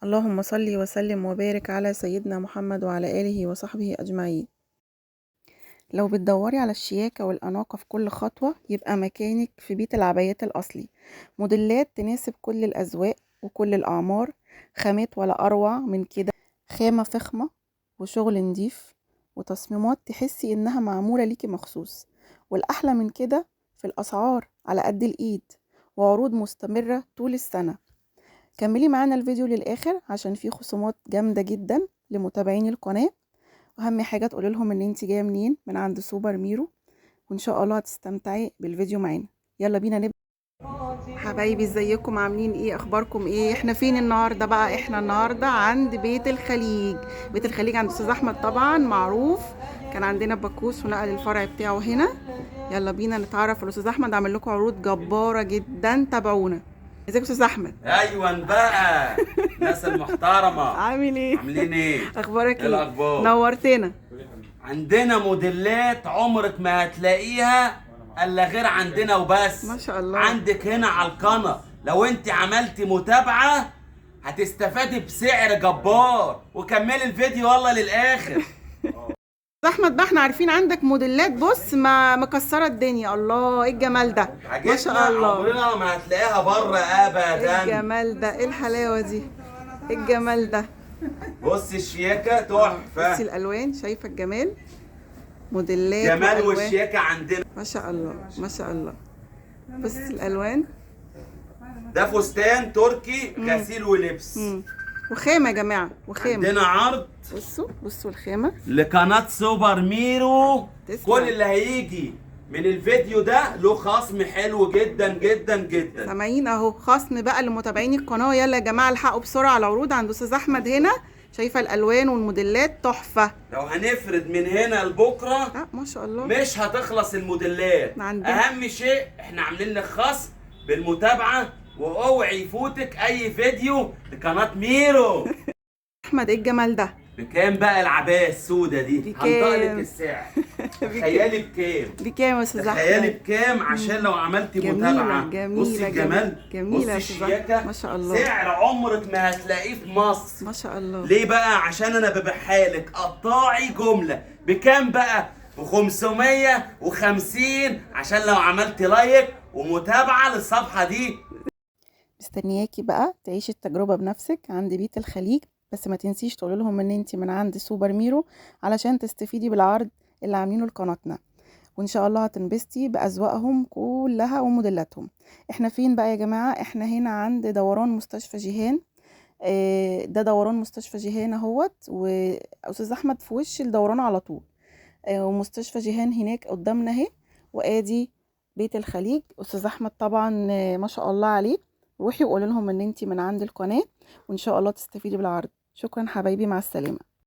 اللهم صل وسلم وبارك على سيدنا محمد وعلى آله وصحبه أجمعين. لو بتدوري على الشياكة والأناقة في كل خطوة يبقى مكانك في بيت العبايات الأصلي. موديلات تناسب كل الأذواق وكل الأعمار، خامات ولا أروع من كده، خامة فخمة وشغل نضيف وتصميمات تحسي إنها معمولة ليكي مخصوص، والأحلى من كده في الأسعار على قد الإيد وعروض مستمرة طول السنة. كملي معانا الفيديو للآخر عشان فيه خصومات جامدة جدا لمتابعين القناة، واهم حاجة تقولي لهم ان انت جاية منين، من عند سوبر ميرو، وان شاء الله هتستمتعي بالفيديو معانا. يلا بينا نبدا. حبايبي ازيكم، عاملين ايه، اخباركم ايه؟ احنا فين النهارده بقى؟ احنا النهارده عند بيت الخليج. بيت الخليج عند استاذ احمد طبعا معروف، كان عندنا بكوس ونقل الفرع بتاعه هنا. يلا بينا نتعرف على الاستاذ احمد، عامل لكم عروض جبارة جدا، تابعونا. ازيك يا استاذ احمد؟ ايوه بقى الناس المحترمة، عامل ايه؟ عاملين ايه؟ اخبارك ايه الاخبار؟ نورتنا. عندنا موديلات عمرك ما هتلاقيها الا غير عندنا وبس. ما شاء الله. عندك هنا على القناة، لو انت عملتي متابعه هتستفادي بسعر جبار، وكملي الفيديو والله للاخر. احمد بقى احنا عارفين عندك موديلات، بص ما مكسرة الدنيا. الله ايه الجمال ده، ما شاء الله، عمرنا ما هتلاقيها بره ابدا. ايه الجمال ده، ايه الحلاوة دي، ايه الجمال ده. بصي الشياكه تحفة، بصي الالوان، شايفه الجمال، موديلات جمال والشياكه عندنا ما شاء الله ما شاء الله. بصي الالوان، ده فستان تركي غسيل ولبس. وخامه يا جماعة، وخامه. عندنا عرض، بصوا بصوا الخامة لقناه سوبر ميرو. تسلم. كل اللي هيجي من الفيديو ده له خصم حلو جدا جدا جدا. سامعين اهو، خصم بقى لمتابعين القناة. يلا يا جماعة الحقوا بسرعة على العروض عند استاذ احمد هنا. شايفه الالوان والموديلات تحفة. لو هنفرد من هنا لبكرة ما شاء الله مش هتخلص الموديلات. اهم شيء احنا عاملين لك خصم بالمتابعة، واوعي يفوتك اي فيديو لقناه ميرو. احمد ايه الجمال ده؟ بكام بقى العباية السودة دي؟ هنطقلك السعر. تخيلي بكام؟ بكام يا استاذ احمد؟ تخيلي بكام عشان لو عملتي متابعه. جميلة بصي الجمال، جميلة، بصي الشياكه ما شاء الله، سعر عمرك ما هتلاقيه في مصر ما شاء الله. ليه بقى؟ عشان انا ببيعها لك قطاعي جملة. بكام بقى؟ ب 550 عشان لو عملتي like ومتابعة للصفحه دي. مستنياكي بقى تعيشي التجربة بنفسك عند بيت الخليج، بس ما تنسيش تقولي لهم ان انت من عند سوبر ميرو علشان تستفيدي بالعرض اللي عاملينه لقناتنا، وان شاء الله هتنبسطي باذواقهم كلها وموديلاتهم. احنا فين بقى يا جماعة؟ احنا هنا عند دوران مستشفى جيهان. ده دوران مستشفى جيهان اهوت، واستاذ احمد في وش الدوران على طول. ومستشفى جيهان هناك قدامنا اهي، وادي بيت الخليج. استاذ احمد طبعا ما شاء الله عليه، روحي وقولي لهم ان انت من عند القناة، وان شاء الله تستفيدي بالعرض. شكرا حبايبي، مع السلامة.